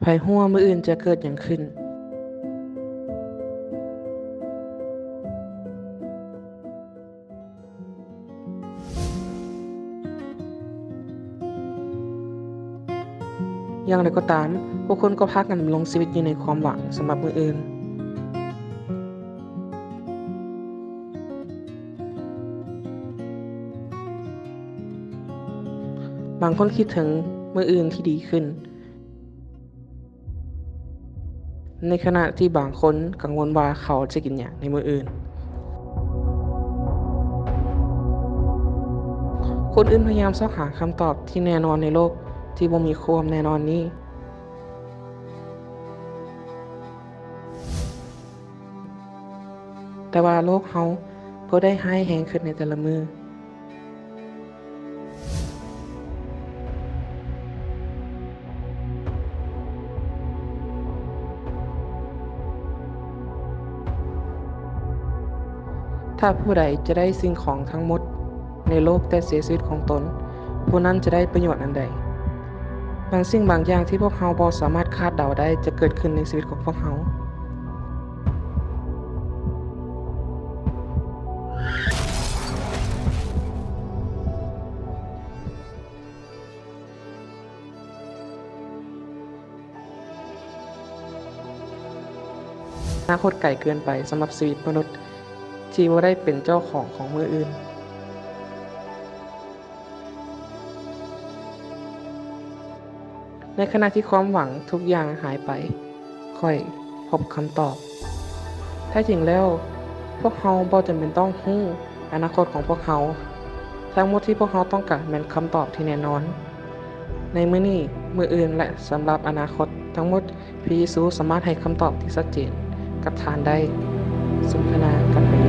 ໃຜຮູ້ວ່າມື້ອື່ນຈະເກີດຫຍັງຂຶ້ນ? ຢ່າງໃດກໍຕາມ, ຜູ້ຄົນກໍພາກັນດຳລົງຊີວິດຢູ່ໃນຄວາມຫວັງສຳລັບມື້ອື່ນ. ບາງຄົນຄິດເຖິງມື້ອື່ນທີ່ດີຂຶ້ນ, ໃນຂະນະທີ່ບາງຄົນກັງວົນວ່າເຂົາຈະກິນຫຍັງໃນມື້ອື່ນ. ຄົນອື່ນພະຍາຍາມຊອກຫາຄຳຕອບທີ່ແນ່ນອນໃນໂລກທີ່ບໍ່ມີຄວາມແນ່ນອນນີ້. ແຕ່ວ່າໂລກເຮົາກໍໄດ້ຮ້າຍແຮງຂຶ້ນໃນແຕ່ລະມື້. ຖ້າຜູ້ໃດຈະໄດ້ສິ່ງຂອງທັງໝົດໃນໂລກແຕ່ເສຍຊີວິດຂອງຕົນ, ຜູ້ນັ້ນຈະໄດ້ປະໂຫຍດອັນໃດ? ບາງສິ່ງບາງຢ່າງທີ່ພວກເຮົາບໍ່ສາມາດຄາດເດົາໄດ້ຈະເກີດຂຶ້ນໃນຊີວິດຂອງພວກເຮົາ. ອະນາຄົດໄກເກີນໄປສຳລັບຊີວິດມະນຸດທີ່ບໍ່ໄດ້ເປັນເຈົ້າຂອງຂອງມື້ອື່ນ. ໃນຂະນະທີ່ຄວາມຫວັງທຸກຢ່າງຫາຍໄປ, ຂ້ອຍພົບຄຳຕອບ. ແທ້ຈິງແລ້ວ, ພວກເຮົາບໍ່ຈຳເປັນຕ້ອງຮູ້ອະນາຄົດຂອງພວກເຮົາ. ທັງໝົດທີ່ພວກເຮົາຕ້ອງການແມ່ນຄຳຕອບທີ່ແນ່ນອນ. ໃນມື້ນີ້, ມື້ອື່ນ ແລະ ສຳລັບອະນາຄົດທັງໝົດ, ພະເຢຊູສາມາດໃຫ້ຄຳຕອບທີ່ຊັດເຈນກັບທ່ານໄດ້. ສົນທະນາກັນໄປ.